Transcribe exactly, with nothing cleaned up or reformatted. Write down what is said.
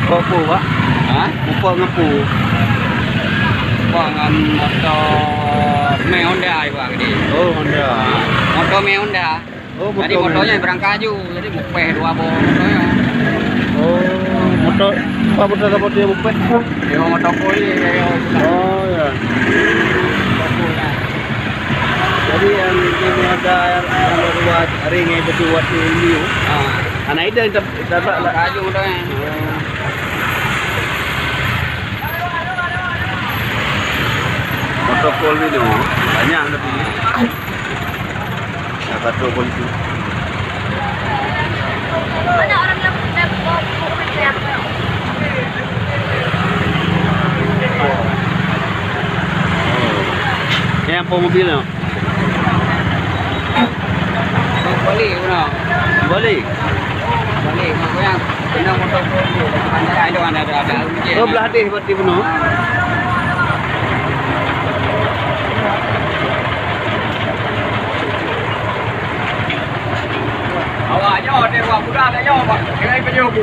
Muphom peue, Pak? Ha? Muphom ngon peue? Muphom ngon moto mè Honda, Pak, tadi. Oh, Honda. Moto mè Honda. Oh, jadi moto mè. Motonya berangkat laju, jadi mupèh dua boh motonya. Oh, moto, apa moto, apa dia mupèh? Dia moto kuli, dia. Oh, ya. Moto kuli, ya. Jadi yang, yang ada yang, yang buat ring itu buat dulu. Ha. Anak ida yang ter-, terdapat lah. Berangkat laju motonya. Oh. Moto kuli tu banyak tapi. Nah, satu pun tu. Yang apa mobil tu? Balik, bro. Balik? Balik, makanya kena motor pun. Ada, ada, ada, ada. Oh, belah deh berarti penuh. Awak nyoe, dia buat mudah dah nyoe, Bang. Kena ikut dia, Bu.